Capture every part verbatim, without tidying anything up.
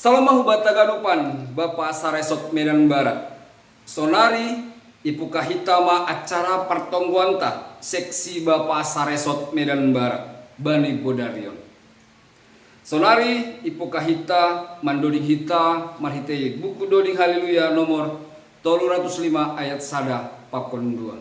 Salama hubataganupan Bapa Saresot Medan Barat. Sonari ipuka hita ma acara partonggoanta seksi Bapa Saresot Medan Barat bani bodarion. Sonari ipuka hita mandoding hita marhitei buku doding Haleluya nomor tolu ratus lima ayat sada pakon dua.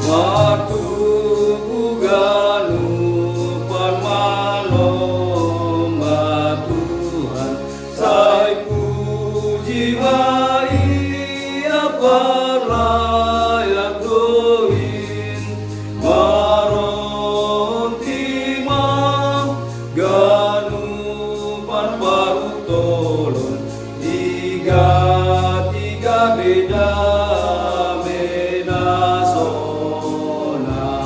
Martubu ganupan malomba Tuhan, sai puji ma Ia parlayak doin, maronti ma ganupan parutolon, tiga-tiga beda mena sonang.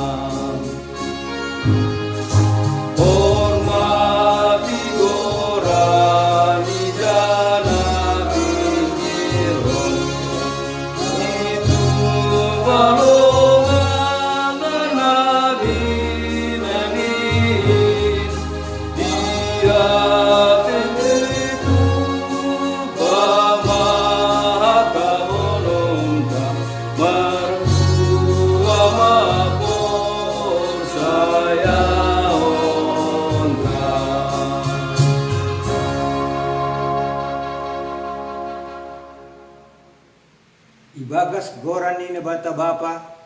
Hormati goran ni jana pinggirhon, itu balongan na binahen. Dia tentu pamahatabononta, martua ma porsayaonta. Ibagas goran ni Naibata Bapa,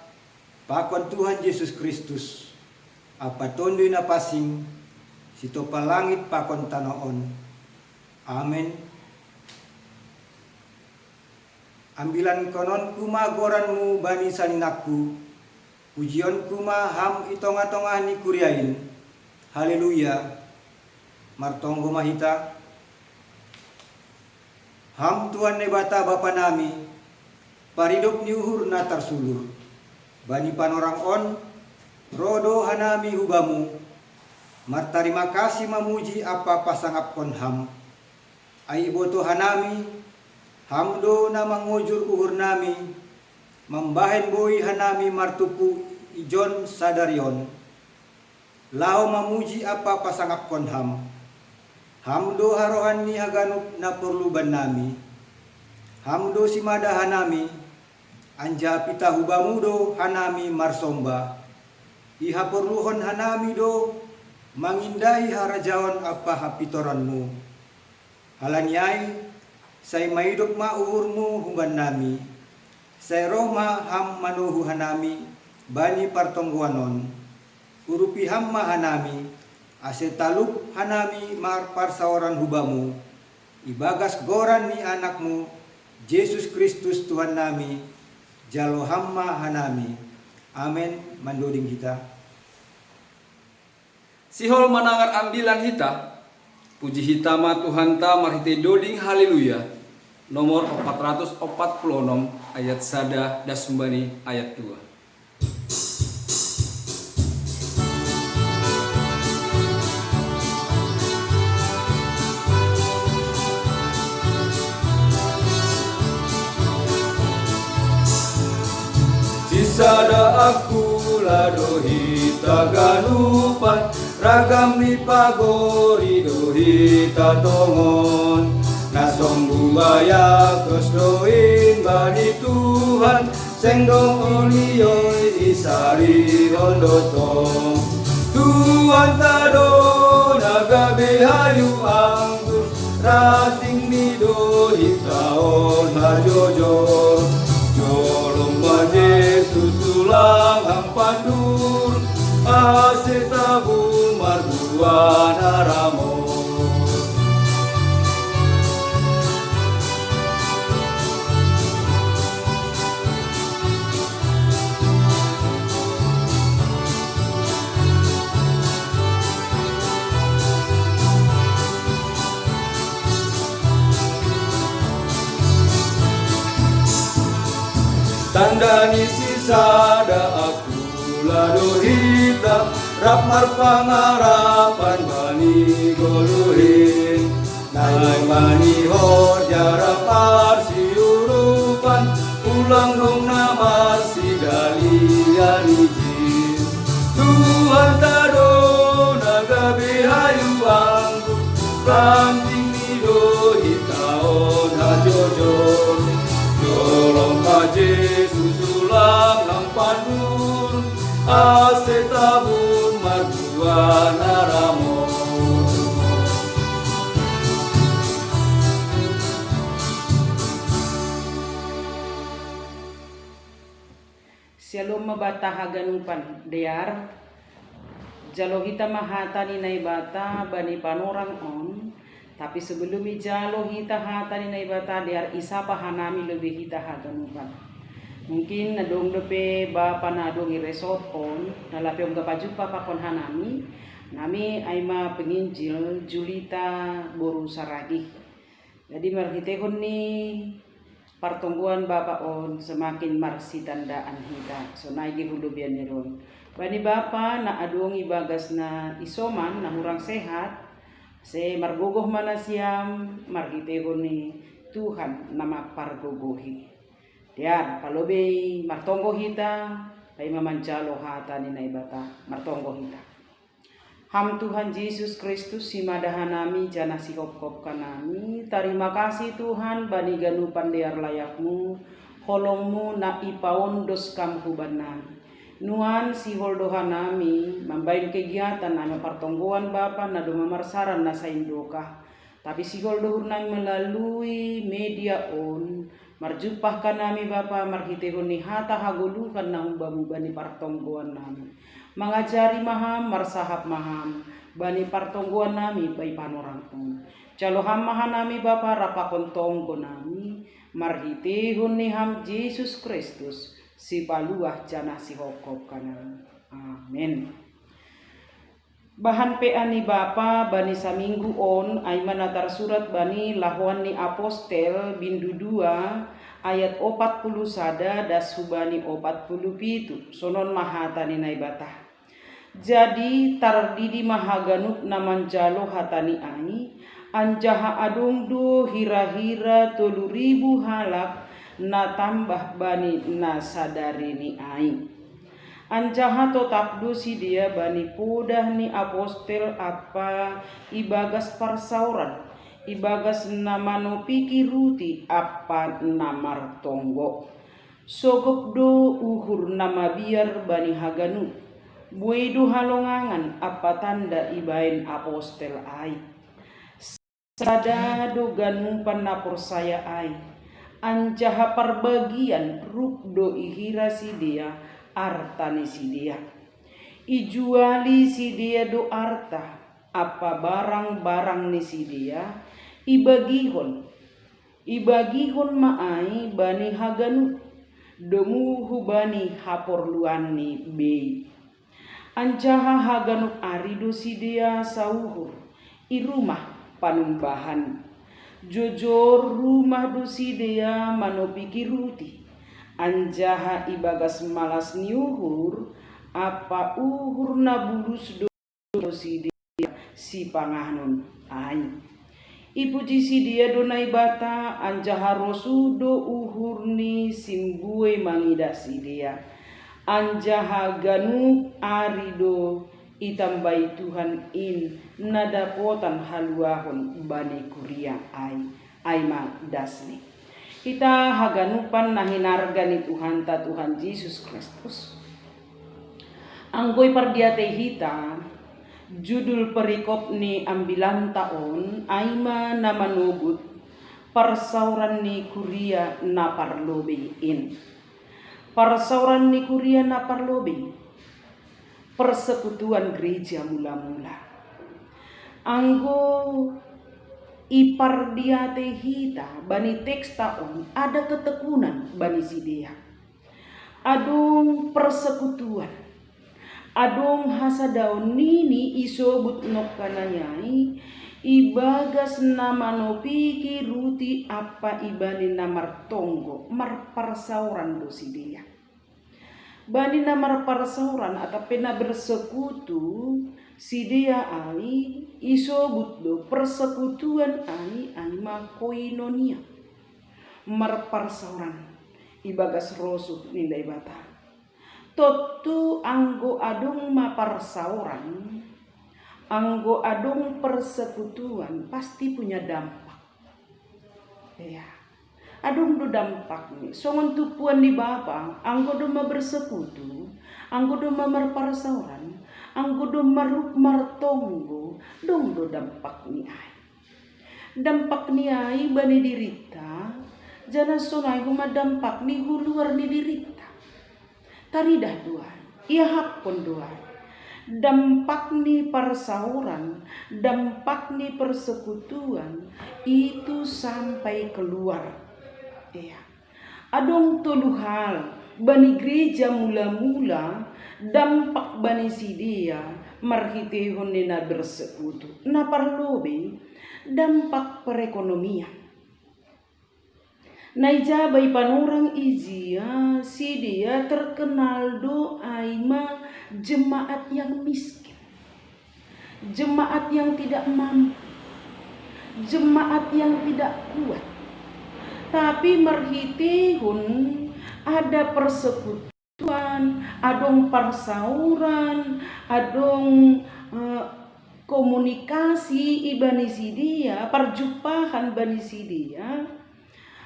pakon Tuhan Jesus Kristus, ampa Tonduy Napansing, sitompah langit pakon tanoh on. Amen. Ambilankononku ma goranmu bani saninangku, pujionku ma Ham i tongah-tongah ni kuria in. Haleluya. Martonggo ma hita. Ham Tuhan Naibata Bapa nami, paridop ni uhur na tarsulur. Bani panorang on, roh do hanami hu Bamu, martarima kasih mamuji ampa pasangapkon Ham. Ai iboto hanami, Ham do na mangojur uhur nami, mambahen boi hanami martumpu ijon sadari on, laho mamuji ampa pasangapkon Ham. Ham do harohan ni haganup na porlu bannami. Ham do simada hanami, anjaha pitah hu Bamu do hanami marsomba. Ihaporluhon hanami do mangindahi harajaon ampa hapintoronmu. Halani ai, sai maidop ma uhurmu humbannami. Sai roh ma Ham manuhu hanami bani partonggoan on. Urupi Ham ma hanami, ase talup hanami marparsaoran hu Bamu. Ibagas goran ni Anakmu, Jesus Kristus Tuhannami, jalo Ham ma hanami. Amen. Mandoding hita. Sihol manangar ambilan hita, puji hita ma Tuhanta marhitei doding Haleluya, nomor opat ratus opat puluh onom ayat sada das humbani ayat dua. Sisada aku lado hita ganupan, ragam ni pagori do hita tongon. Na sombu bayak dos doin bani Tuhan, seng dong olioi isarihon do tong. Tuhanta do na gabe hayu anggur, rating ni do hita on hajojor. Jolom ma Jesus ulang Ham pandur, ase tabu marbuana ramot. Tanda ni sisada aku lado hita, Rap marpangarapan bani goluhin, nai bani hor jarap arsiurupan, pulang dong namar si dalian ijin. Tuhan tado na gabe hayu anggur, ranting ni dohi taon hajojor. Tolong ka Jesus ulang hampandur, ase tabun marbuah na ramo. Syalom ma banta haganupan, dear. Jalo hita ma hata ni Naibata bani panorang on, tapi sebelum ijalo hita hata ni Naibata, dear, isapa hanami lobi hita haganupan. Mungkin na dong dope bapa na dong i resort on, na lape ongga pajumpa pakon hanami, nami ai ma penginjil Julita boru Saragih. Jadi marhitehon ni partonggoan bapa on semakin marsitandaan hita, sonai ge hulobian ni ron. Bani bapa na adong ibagas na isoman, na hurang sehat, ase margogoh ma nasiam marhitehon ni Tuhan na mampargogohi. Dear, palobei martonggo hita, paima manjalo hata ni Naibata, martonggo hita. Ham Tuhan Jesus Kristus, simada hanami janah sihopkop hanami, tarima kasih Tuhan bani ganupan dear layakmu, holongmu na ipaondos kam huban nami. Nuan sihol do hanami mambahen kegiatan na marpartonggoan bapa na doma marsaran na saindokah. Tapi sihol do uhurnami melalui media on, marjumpah hanami bapa marhitehon ni hata hagoluhan na humbamu bani partonggoan nami. Mangajari ma ham, marsahap ma ham bani partonggoan nami bani panorang on. Jalo ham ma hanami bapa rap pakon tonggo nami, marhitehon ni ham Jesus Kristus, sipaluah janah sihopkop hanami. Amen. Bahan P A ni bapa bani saminggu on ai ma na tarsurat bani Lahoan ni Apostel bindu dua ayat opat puluh sada das hubani opat puluh pitu. Sonon ma hata ni Naibata. Jadi tardidi ma haganup na manjalo hata ni ai, anjaha adong do hira-hira tolu ribu halak na tambah bani na sadari ni ai. Anjaha totap do sidea bani podah ni apostel ampa ibagas parsaoran, ibagas na manopiki ruti ampa na martonggo. Sogop do uhur na mabiar bani haganup, buei do halongangan ampa tanda ibahen apostel ai. Sada do ganupan na porsaya ai, anjaha parbagian rup do ihira sidea arta ni sidea. Ijuali sidea do arta ampa barang-barang ni sidea, ibagihon, ibagihon ma ai bani haganup, domu hubani haporluanni bei. Anjaha haganup ari do sidea sauhur i rumah panumbahan. Jojor rumah do sidea manopiki ruti, anjaha ibagas malas ni uhur ampa uhur na bulus do sidea sipanganon ai. Ipuji sidea do Naibata, anjaha rosuh do uhur ni simbue mangidah sidea. Anjaha ganup ari do itambai Tuhan in na dapotan haluahon bani kuria ai. Ai ma dasni. Hita haganupan na hinarga ni Tuhanta Tuhan Jesus Kristus. Anggo ipardiatei hita, judul perikop ni ambilanta on ai ma na manobut parsaoran ni kuria na parlobei in. Parsaoran ni kuria na parlobei, persekutuan gereja mula-mula. Anggo ipardiatei hita bani teksta on, ada ketekunan bani sidea. Adong persekutuan, adong hasadaon nini isobut nongkanai ai, ibagas na manopiki ruti ampa ibani na martonggo, marparsaoran do sidea. Bani na marparsauran atau pe na bersekutu, sidea ai isobut do persekutuan ai, ai ma koinonia. Marparsauran ibagas rosuh ni Naibata. Tontu anggo adong ma parsauran, anggo adong persekutuan, pasti punya dampak. Ya. Adong do dampakni, songon tumpuan ni bapa, anggo do ma bersekutu, anggo do ma marparsauran, anggo do ma rup martonggo, dong do dampakni ai. Dampakni ai bani dirinta, janah sonai homa dampakni hu luar ni dirinta. Taridah do ai, iahapkon do ai. Dampakni parsauran, dampakni persekutuan, itu sampai keluar. Ya. Adong tolu hal bani gereja mula-mula dampak bani sidea marhiteihon ni na bersekutu. Na parlobei, dampak perekonomian. Na ija bai panorang ijia, sidea terkenal do ai ma jemaat yang miskin. Jemaat yang tidak mampu. Jemaat yang tidak kuat. Tapi marhiteihon ada persekutuan, adong parsauran, adong eh, komunikasi ibani sidea, parjumpahan bani sidea,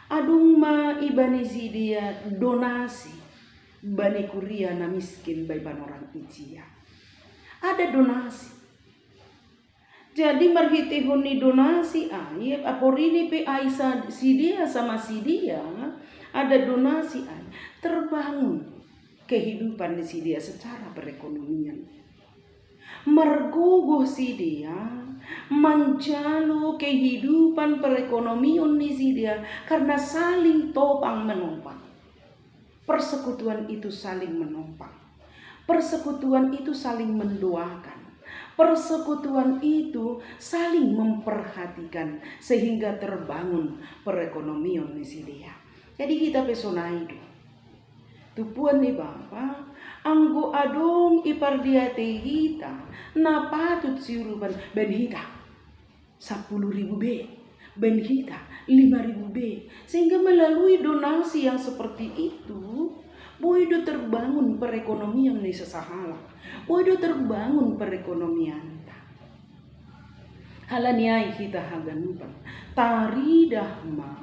adong ma ibani sidea donasi bani kuria na miskin bai panorang ijia. Ada donasi. Jadi marhiteihon ni donasi ai, aporini pe ai sa-, sidea sama sidea, ada donasi ai, terbangun kehidupan ni sidea secara perekonomian. Margogoh sidea manjalo kehidupan perekonomian ni sidea karena saling topang menopang. Persekutuan itu saling menopang. Persekutuan itu saling mendoakan. Persekutuan itu saling memperhatikan sehingga terbangun perekonomian ni sidea. Jadi hita pe sonai do. Tumpuan ni bapa, anggo adong ipardiatei hita na patut siurupan, baen hita sapuluh ribu be, baen hita lima ribu be. Sehingga melalui donasi yang seperti itu, boi do terbangun perekonomian ni sasahalak, boi do terbangun perekonomianta. Halani ai hita haganupan, taridah ma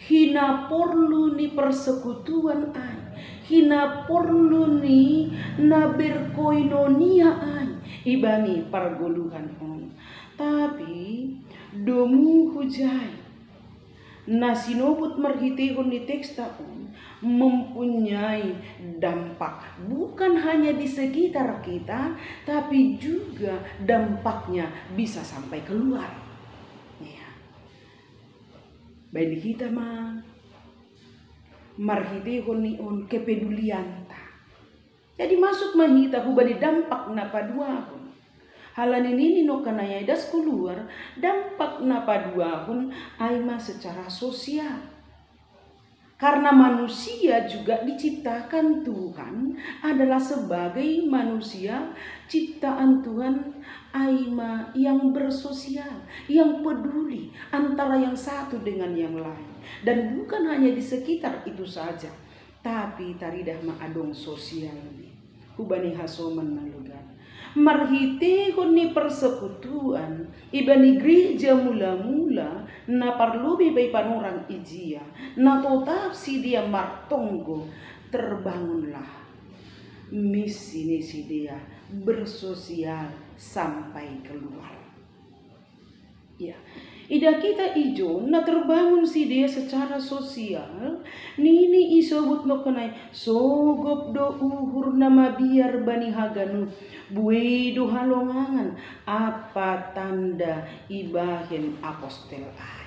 hinaporlu ni persekutuan ai, hinaporlu ni na berkoinonia ai ibani pargoluhan on. Tapi domu hujai, na sinobut marhiteihon ni teksta on mempunyai dampak bukan hanya di sekitar kita, tapi juga dampaknya bisa sampai keluar. Ya. Baen hita ma marhiteihon ni on kepedulianta. Jadi masuk ma hita hubani dampak na paduahon. Halani nini nongkan ai das keluar, dampak na paduahon ai ma secara sosial. Karena manusia juga diciptakan Tuhan adalah sebagai manusia ciptaan Tuhan ai ma yang bersosial, yang peduli antara yang satu dengan yang lain. Dan bukan hanya di sekitar itu saja, tapi taridah ma adong sosialni hubani hasoman na logan. Marhiteihon ni persekutuan ibani gereja mula-mula na parlobei bai panorang ijia, na totap sidea martonggo, terbangunlah misi ni sidea bersosial sampai keluar. Ya. Idah kita ijon na terbangun sidea secara sosial, nini isobut nongkan ai, sogop do uhur na mabiar bani haganup, buei do halongangan, apa tanda ibahen apostel ai.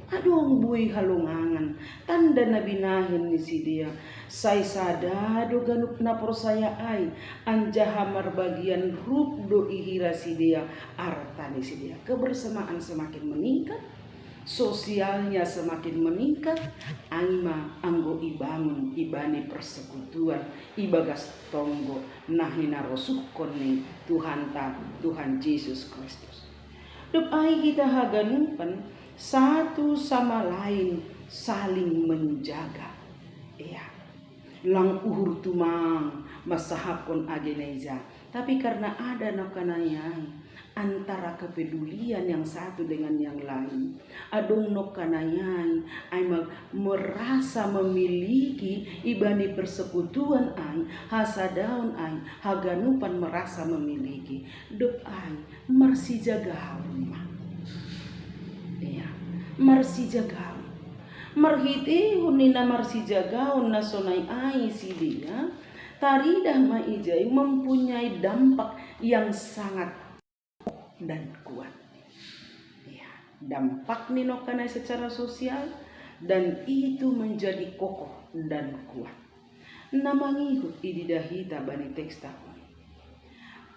Adong buei halongangan, tanda na binahen ni sidea, sai sada do ganup na porsaya ai, anjaha marbagian rup do ihira sidea arta ni sidea. Kebersamaan semakin meningkat, sosialnya semakin meningkat, ai ma anggo ibangun ibani persekutuan ibagas tonggo na hinarosuhkon ni Tuhanta, Tuhan Jesus Kristus. Dob ai hita haganupan satu sama lain saling menjaga. Iya. Lang uhur tumang masahapkon age na ija, tapi karena ada nokkanai ai antara kepedulian yang satu dengan yang lain, adong nokkanai ai, ai ma-, merasa memiliki ibani persekutuan ai, hasadaon ai, haganupan merasa memiliki. Dob ai marsijagaon ma. Iya, marsijagaon. Marhitehon ni na marsijagaon na sonai ai sidea, taridah ma ijai mempunyai dampak yang sangat dan kuat. Iya, dampak ni nokkanai secara sosial, dan itu menjadi kokoh dan kuat. Na mangihut ididah hita bani teksta on.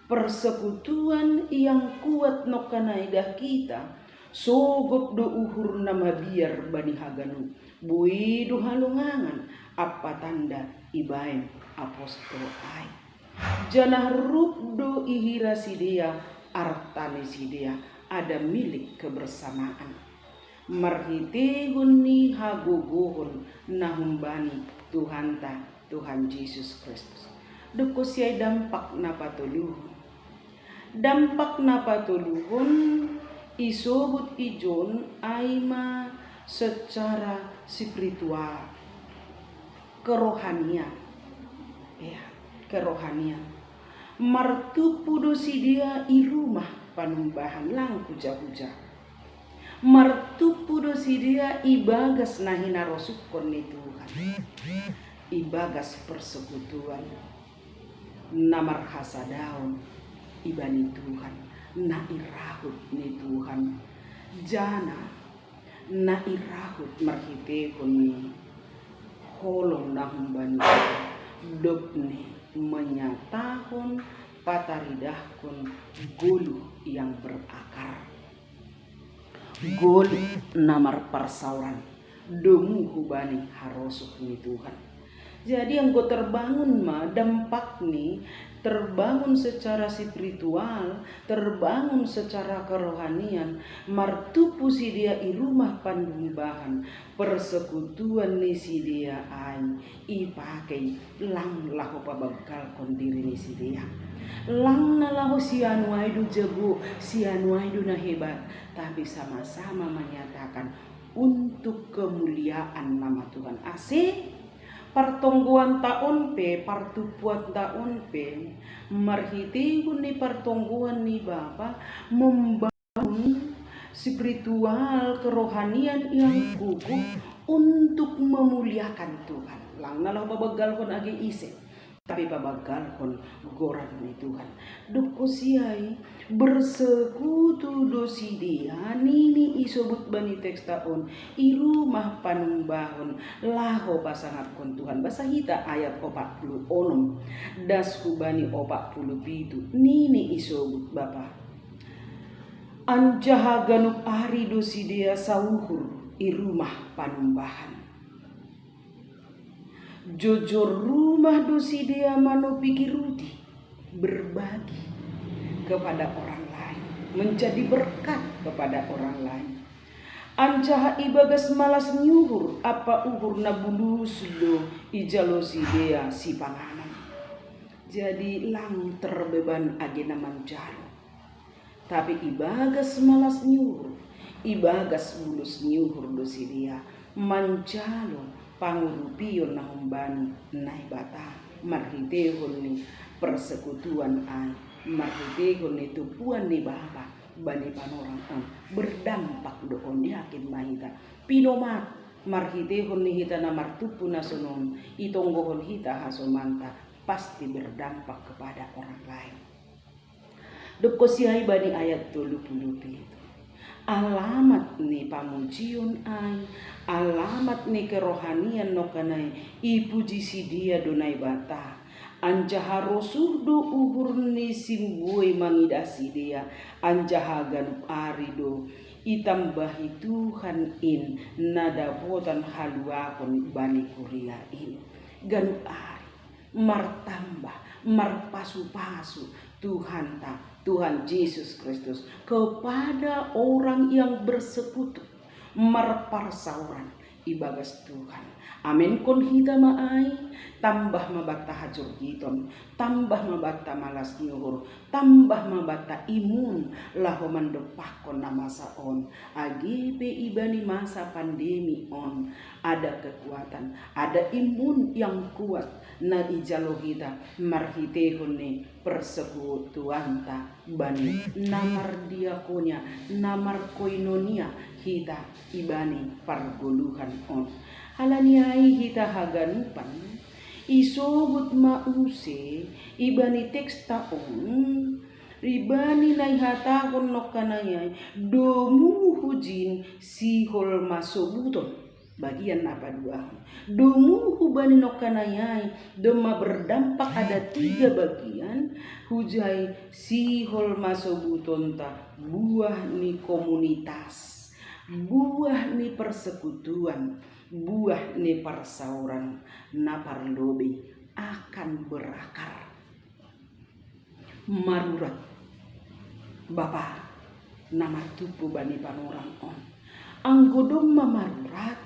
Persekutuan yang kuat nokkanai dah hita, sogop do uhur na mabiar bani haganup, boi do halongangan ampa tanda ibaen apostol ai. Janah rup do ihira sidea arta ni sidea, ada milik kebersamaan. Marhitehon ni hagogohon na humbani Tuhanta, Tuhan Jesus Kristus. Dob konsi ai dampak na patoluhon. Dampak na patoluhon isobut ijon ai ma secara spiritual, kerohanian. Ya, kerohanian. Martumpu do sidea i rumah panumbahan, lang huja-huja. Martumpu do sidea ibagas na hinarosuhkon ni Tuhan, ibagas persekutuan na marhasadaon ibani Tuhan, na irahut ni Tuhan, janah na irahut marhitehon ni holong na humbani Tuhan, dob ni menyatahon pataridahkon goluh yang berakar. Goluh na marparsaoran domu hubani harosuh ni Tuhan. Jadi anggo terbangun ma dampak ni, terbangun secara spiritual, terbangun secara kerohanian, martumpu sidea i rumah panumbahan, persekutuan ni sidea ai ipakei lang laho pabanggalhon diri ni sidea. Lang na laho sianu ai do jago, sianu ai do na hebat, tapi sama-sama menyatakan untuk kemuliaan nama Tuhan. Ase partonggoanta on pe, partumpuanta on pe, marhitehon ni partonggoan ni Bapa, membangun spiritual kerohanian yang kukuh untuk memuliakan Tuhan. Lang na laho pabanggalhon age ise, tapi pabanggalhon goran ni Tuhan. Dob konsi ai bersekutu do sidea, nini isobut bani teksta on, i rumah panumbahon laho pasangapkon Tuhan. Basa hita ayat opat puluh onom das hubani opat puluh pitu, nini isobut Bapa. Anjaha ganup ari do sidea sauhur i rumah panumbahan. Jojor rumah do sidea manopiki ruti, berbagi kepada orang lain, menjadi berkat kepada orang lain. Anjaha ibagas malas ni uhur ampa uhur na bulus do ijalo sidea sipanganon. Jadi lang terbeban age na manjalo. Tapi ibagas malas ni uhur, ibagas bulus ni uhur do sidea manjalo pangurupion na humbani Naibata marhitehon ni persekutuan ai, marhitehon ni tumpuan ni Bapa bani panorang on, berdampak do on. Yakin ma hita, pinomat marhitehon ni hita na martumpu na sonon, itonggohon hita hasomanta, pasti berdampak kepada orang lain. Dob konsi ai bani ayat tolu puluh pitu. Alamat ni pamujion ai, alamat ni kerohanian nongkan ai, ipuji sidea do Naibata. Anjaha rosuh do uhur ni simbue mangidah sidea, anjaha ganup ari do Itambahi Tuhan in na dapotan haluahon bani kuria in. Ganup ari martambah, marpasu-pasu Tuhanta, Tuhan Jesus Kristus, kepada orang yang bersekutu, marparsauran ibagas Tuhan. Amenkon hita ma ai, tambah ma banta hajorgiton, tambah ma banta malas ni uhur, tambah ma banta imun laho mandompakkon na masa on. Age pe ibani masa pandemi on, ada kekuatan, ada imun yang kuat na ijalo hita marhiteihon ni persekutuanta bani na mardiakonia, na markoinonia hita ibani pargoluhan on. Halani ai hita haganupan, isobut ma use ibani teksta on, ibani na ihatahon nongkanai ai, domu hujin sihol ma sobuton. Bagian na paduahon. Domu hubani nongkanai ai, domma berdampak ada tiga bagian, hujai sihol ma sobutonta, buah ni komunitas, buah ni persekutuan, buah ni parsauran na parlobei akan berakar. Marurat. Bapa na martumpu bani panorang on. Anggo domma marurat,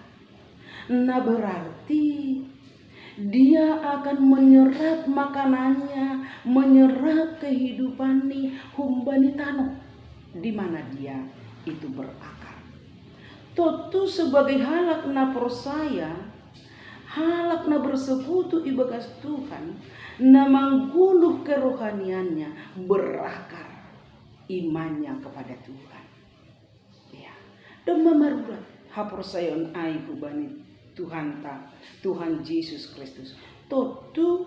na berarti dia akan menyerap makanannya, menyerap kehidupannya humbani tanoh di mana dia itu berakar. Tontu sebagai halak na porsaya, halak na bersekutu ibagas Tuhan, na manggoluh kerohaniannya berakar imannya kepada Tuhan. Ya, domma marurat haporsayaon ai hubani Tuhanta, Tuhan Jesus Kristus. Tontu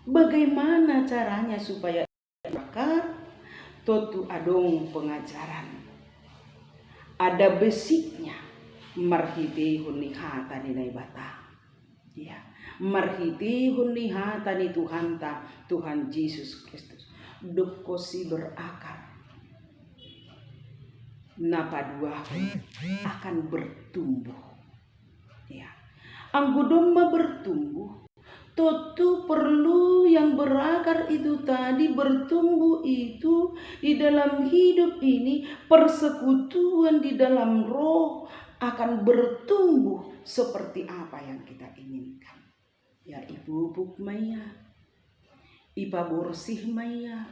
bagaimana caranya supaya berakar? Tontu adong pengajaran. Ada basicnya marhiteihon ni hata ni Naibata. Ya, marhiteihon ni hata ni Tuhanta, Tuhan Jesus Kristus. Dob konsi berakar, na paduahon akan bertumbuh. Ya. Anggo domma bertumbuh, tontu perlu yang berakar itu tadi, bertumbuh itu di dalam hidup ini, persekutuan di dalam roh akan bertumbuh seperti apa yang kita inginkan. Ya, ipupuk ma ia, ipaborsih ma ia,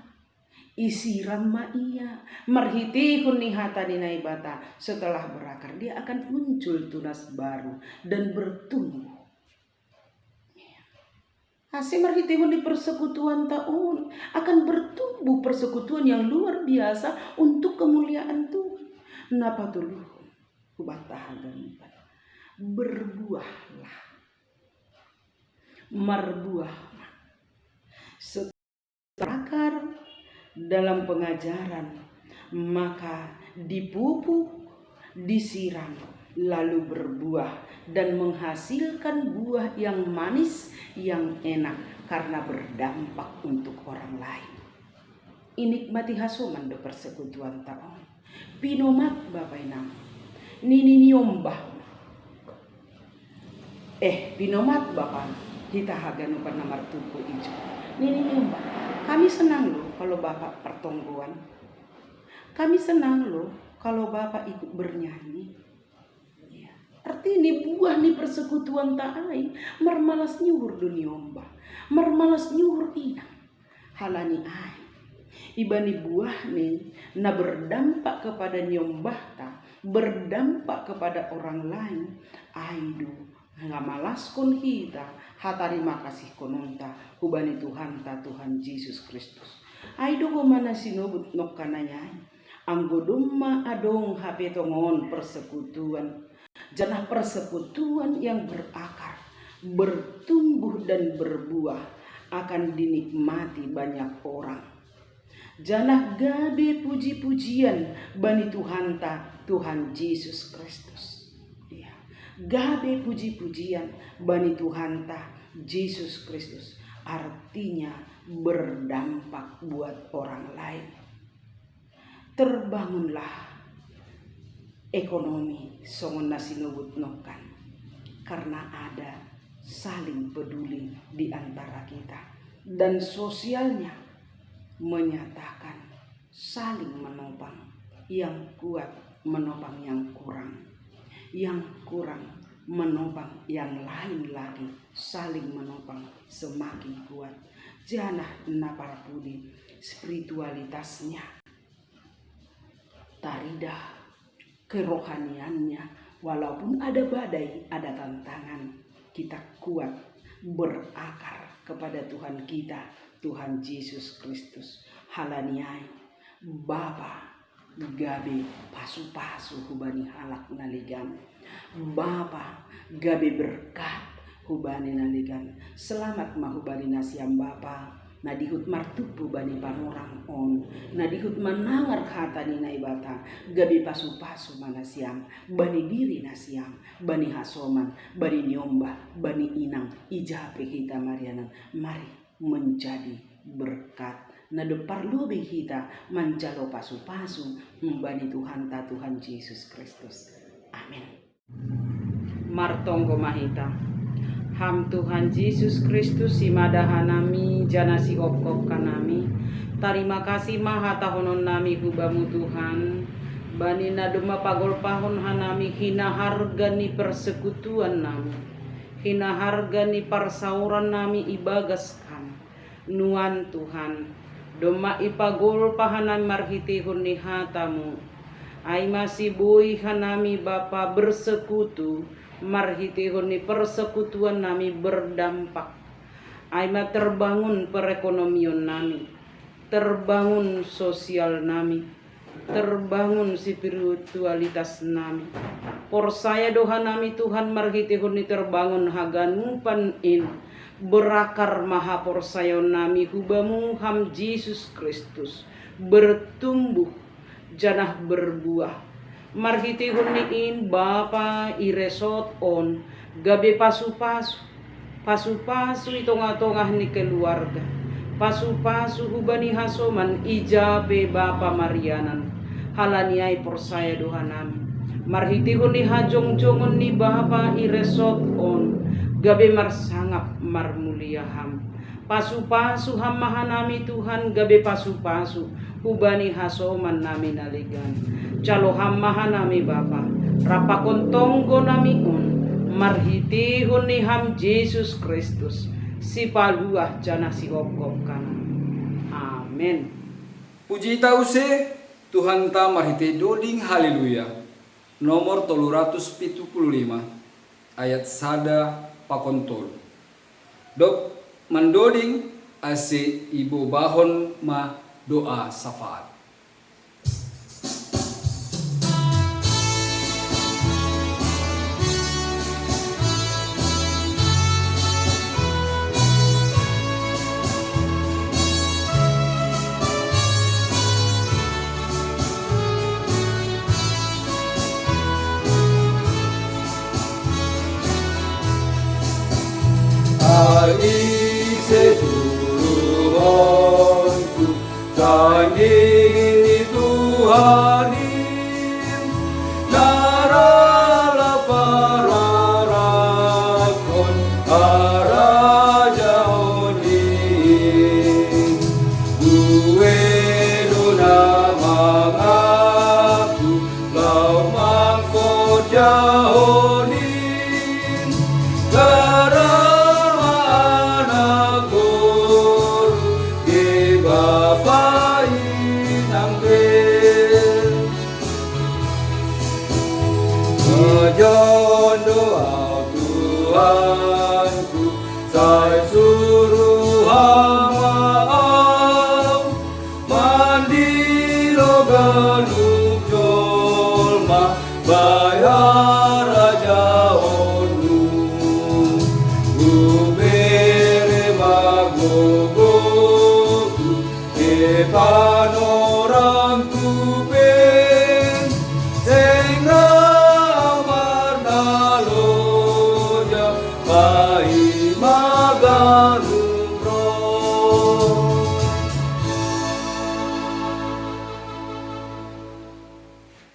isiram ma ia, marhiteihon ni hata ni Naibata, setelah berakar, dia akan muncul tunas baru dan bertumbuh. Ase marhiteihon ni persekutuanta on akan bertumbuh persekutuan yang luar biasa untuk kemuliaan Tuhan. Na patoluhon, hubanta haganupan. Berbuahlah. Marbuah ma. Setelah berakar dalam pengajaran, maka dipupuk, disiram, lalu berbuah dan menghasilkan buah yang manis, yang enak, karena berdampak untuk orang lain. Inikmati hasoman do persekutuanta on. Pinomat bapa inang, nini ni ombah. Eh, pinomat bapa, hita haganupan na martumpu i jolo. Nini ni ombah, kami senang loh kalau bapak pertonggoan. Kami senang loh kalau bapak ikut bernyanyi. Ya. Artini buah ni persekutuanta ai, marmalas ni uhur do ni ombah, marmalas ni uhur inang. Halani ai, ibani buahni na berdampak kepada ni ombahta, berdampak kepada orang lain, ai do hamalaskon hita, hatarima kasihkononta hubani Tuhanta, Tuhan Jesus Kristus. Ai do homa na sinobut nongkanai ai, anggo domma adong hape tongon persekutuan, janah persekutuan yang berakar, bertumbuh dan berbuah akan dinikmati banyak orang. Janah gabe puji-pujian bani Tuhanta, Tuhan Jesus Kristus. Ya. Gabe puji-pujian bani Tuhanta, Jesus Kristus. Artinya berdampak buat orang lain. Terbangunlah ekonomi songon na sinobut nongkan, karena ada saling peduli di antara kita, dan sosialnya menyatakan saling menopang, yang kuat menopang yang kurang, yang kurang menopang yang lain lagi, saling menopang semakin kuat. Janah na parpudi spiritualitasnya taridah kerohaniannya, walaupun ada badai, ada tantangan, kita kuat berakar kepada Tuhan kita, Tuhan Yesus Kristus. Halani ai Bapa gabe pasu-pasu hubani halak na legan. Bapa gabe berkat hubani na legan. Selamat ma hubani nasiam Bapa na dihut martumpu bani panorang on, na dihut manangar hata ni Naibata, gabe pasu-pasu ma nasiam, bani diri nasiam, bani hasoman, bani niombah, bani inang, ija pe hita marianan. Mari menjadi berkat. Na dob parlobei hita manjalo pasu-pasu humbani Tuhanta Tuhan Jesus Kristus. Amin. Martonggo ma hita. Ham Tuhan Jesus Kristus, simada hanami, jana sihopkop hanami. Tarima kasih ma hatahonon nami hubamu Tuhan, bani na domma pagolpahon hanami hinaharga ni persekutuan nami, hinaharga ni parsaoran nami ibagas Kam. Nuan Tuhan, domma ipagolpa hanami marhiteihon ni hatamu, ai ma siboi hanami Bapa bersekutu marhiteihon ni persekutuan nami berdampak, ai ma terbangun perekonomion nami, terbangun sosial nami, terbangun spiritualitas nami. Porsaya do hanami Tuhan marhiteihon ni terbangun haganupan in, berakar ma haporsayaon nami hubamu Ham Jesus Kristus, bertumbuh janah berbuah. Marhiteihon ni in Bapa i resort on gabe pasu-pasu, pasu-pasu i tongah-tongah ni keluarga, pasu-pasu hubani hasoman ija pe Bapa marianan. Halani ai porsaya do hanami, marhiteihon ni hajongjongon ni Bapa i resort on, gabe marsangap marmulia Ham. Pasu-pasu Ham ma hanami Tuhan, gabe pasu-pasu hubani hasoman nami na legan. Jalo Ham ma hanami Bapa, rap pakon tonggo nami on, marhiteihon ni Ham Jesus Kristus, sipaluah janah sihopkop hanami. Amen. Puji hita use Tuhanta marhitei doding. Haleluya. Nomor tolu ratus pitu puluh lima, ayat sada pakon tolu. Dob mandoding, ase ibobahon ma doa syafaat. Ai ise suruhonku, sangini Tuhan in, na ra la pararakkon harajaon in. Buei do na mangaku laho mangkorjahon in, gara ma anak boru, ge bapa inang pe. Hujahon do ahu Tuhanku, sai suru Ham ma ahu, mandilo ganup jolma bahen harajaonmu. Hubere ma gogoku, ge panorangku pe, seng ra marnaloja paima ganup roh.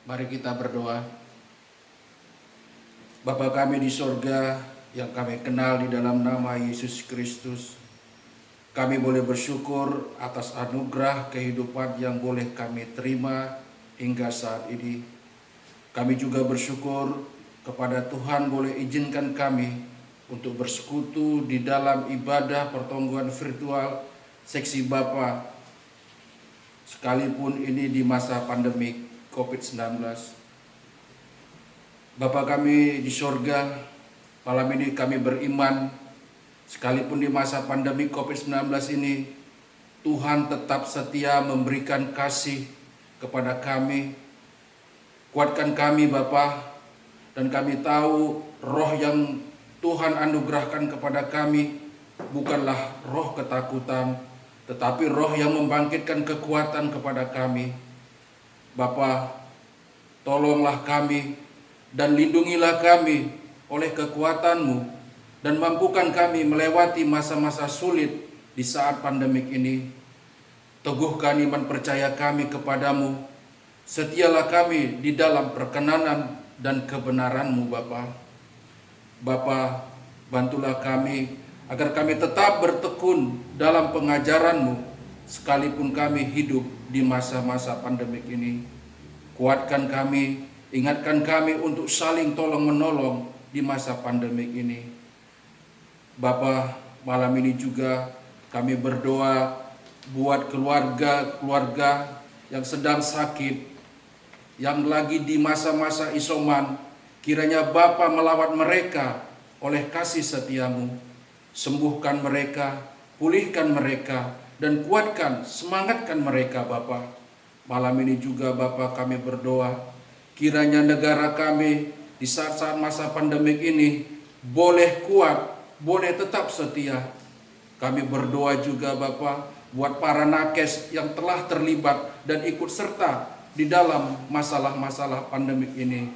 Mari kita berdoa. Bapa kami di sorga yang kami kenal di dalam nama Yesus Kristus, kami boleh bersyukur atas anugerah kehidupan yang boleh kami terima hingga saat ini. Kami juga bersyukur kepada Tuhan boleh izinkan kami untuk bersekutu di dalam ibadah pertonggoan virtual seksi Bapa, sekalipun ini di masa pandemi covid sembilan belas. Bapa kami di sorga, malam ini kami beriman, sekalipun di masa pandemi covid sembilan belas ini, Tuhan tetap setia memberikan kasih kepada kami. Kuatkan kami, Bapa, dan kami tahu roh yang Tuhan anugerahkan kepada kami bukanlah roh ketakutan, tetapi roh yang membangkitkan kekuatan kepada kami. Bapa, tolonglah kami dan lindungilah kami oleh kekuatan-Mu dan mampukan kami melewati masa-masa sulit di saat pandemik ini. Teguhkan iman percaya kami kepada-Mu. Setialah kami di dalam perkenanan dan kebenaran-Mu, Bapa. Bapa, bantulah kami agar kami tetap bertekun dalam pengajaran-Mu, sekalipun kami hidup di masa-masa pandemik ini. Kuatkan kami, ingatkan kami untuk saling tolong-menolong di masa pandemik ini. Bapa, malam ini juga kami berdoa buat keluarga-keluarga yang sedang sakit, yang lagi di masa-masa isoman. Kiranya Bapa melawat mereka oleh kasih setia-Mu. Sembuhkan mereka, pulihkan mereka, dan kuatkan, semangatkan mereka, Bapa. Malam ini juga, Bapa, kami berdoa, kiranya negara kami di saat-saat masa pandemik ini boleh kuat, boleh tetap setia. Kami berdoa juga, Bapa, buat para nakes yang telah terlibat dan ikut serta di dalam masalah-masalah pandemik ini.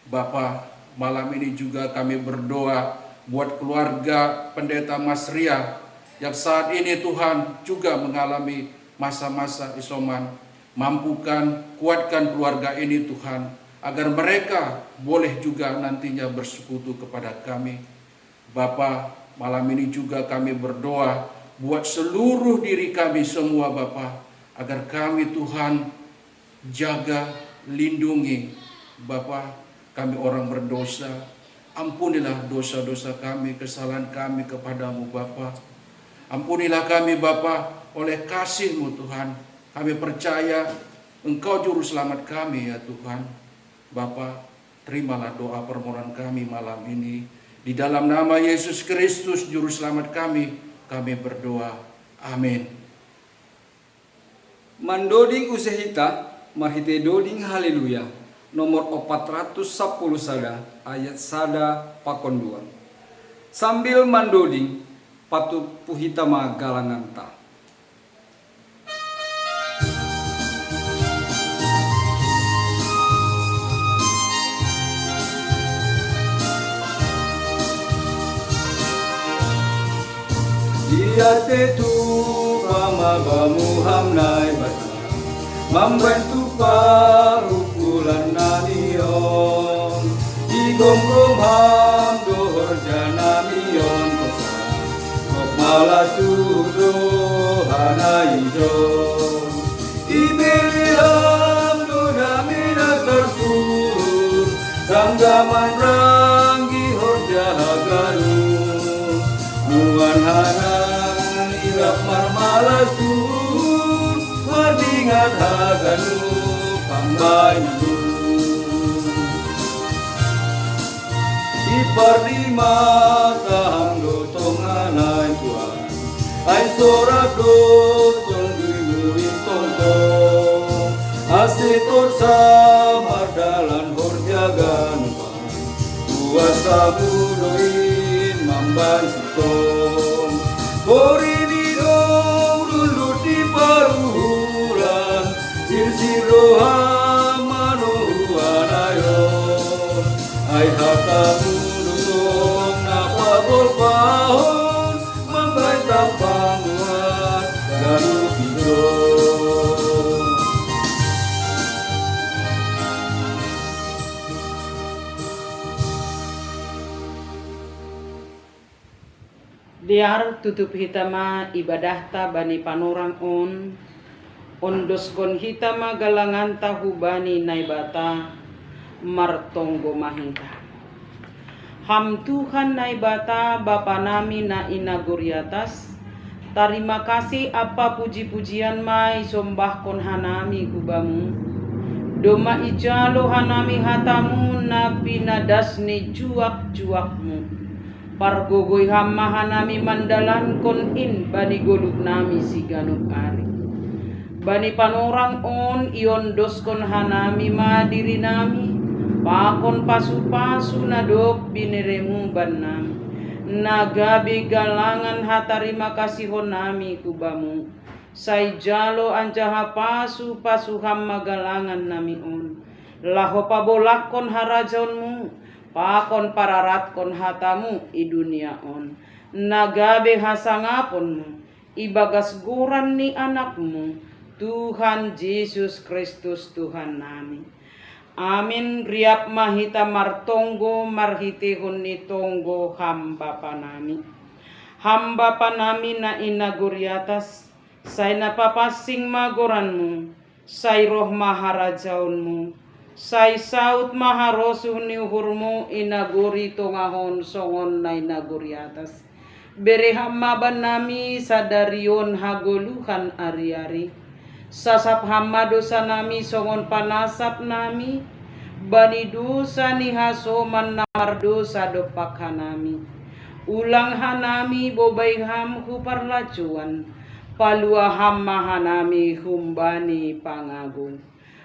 Bapa, malam ini juga kami berdoa buat keluarga Pendeta Mas Ria yang saat ini, Tuhan, juga mengalami masa-masa isoman. Mampukan, kuatkan keluarga ini, Tuhan, agar mereka boleh juga nantinya bersekutu kepada kami. Bapa, malam ini juga kami berdoa buat seluruh diri kami semua, Bapa, agar kami, Tuhan, jaga, lindungi, Bapa, kami orang berdosa. Ampunilah dosa-dosa kami, kesalahan kami kepada-Mu, Bapa. Ampunilah kami, Bapa, oleh kasih-Mu, Tuhan. Kami percaya Engkau Juru Selamat kami, ya Tuhan. Bapa, terimalah doa permohonan kami malam ini. Di dalam nama Yesus Kristus, Juru Selamat kami, kami berdoa. Amin. Mandoding use hita, marhite doding Haleluya, nomor opat ratus sapuluh sada, ayat sada pakon dua. Sambil mandoding, patut puhita ma galanganta. Ia tetu pama bamu ham Naibata, mambantu parukulan namion, igomgom ham dohor janamion kosa, kok malatu dohana ijon. Ibeleham do damina tarsuhur, sanggaman ranggi horja haganu. Nuan hanan irap marmalasur, mardingat haganu pambayu. Ipar di mata hang do tonganai Tuhan. Ai sorak do tong dui muin tontong, ase torsa mardalan horja ganupan, kuasa-Mu do in mambantu tong. Borini dong rundut di paruhuran, sirsir roha manohu anayon. Ai hata-Mu do tong na pagolpahon, mambaen tampang buat ganup ijon. Dear, tutup hita ma ibadahta bani panorang on, ondoskon hita ma galanganta hubani Naibata, martonggo ma hita. Ham Tuhan Naibata, Bapa nami na i nagori atas, tarima kasih ampa puji-pujian ma isombahkon hanami hu Bamu. Domma ijalo hanami hataMu na pinadas ni juak-juakMu. Pargogoi Ham ma hanami mandalankon in bani goluhnami siganup ari. Bani panorang on iondoskon hanami ma dirinami, pakon pasu-pasu na dob binereMu bannami, na gabe galangan hatarima kasihonnami hu Bamu. Sai jalo anjaha pasu-pasu Ham ma galangannami on, laho pabolangkon harajaonMu, pakon pararatkon hataMu i dunia on, na gabe hasangaponMu, ibagas goran ni AnakMu, Tuhan Jesus Kristus Tuhannami. Amin. Riap ma hita martonggo marhiteihon ni tonggo Ham Bapanami. Ham Bapanami na i nagori atas, sai na papansing ma goranMu, sai roh ma harajaonMu, sai saut ma harosuh ni uhurMu i nagori tongah on songon na i nagori atas. Bere Ham ma bannami sadari on hagoluhan ari-ari. Sasap Ham ma dosanami songon panasapnami bani dosa ni hasoman na mardosa dompak hanami. Ulang hanami bobai Ham hu parlacuan, palua Ham ma hanami humbani pangago.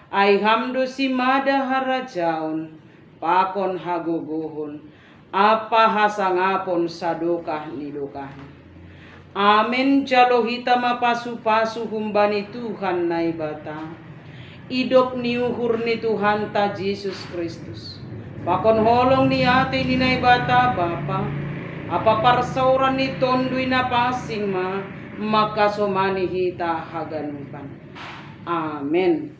Ai Ham do simada harajaon, pakon hagogohon, ampa hasangapon sadokah ni dokahni. Amen. Jalo hita ma pasu-pasu humbani Tuhan Naibata, idop ni uhur ni Tuhanta Jesus Kristus, pakon holong ni atei ni Naibata Bapa, ampa parsaoran ni Tonduy Napansing ma mangkasomani hita haganupan. Amen.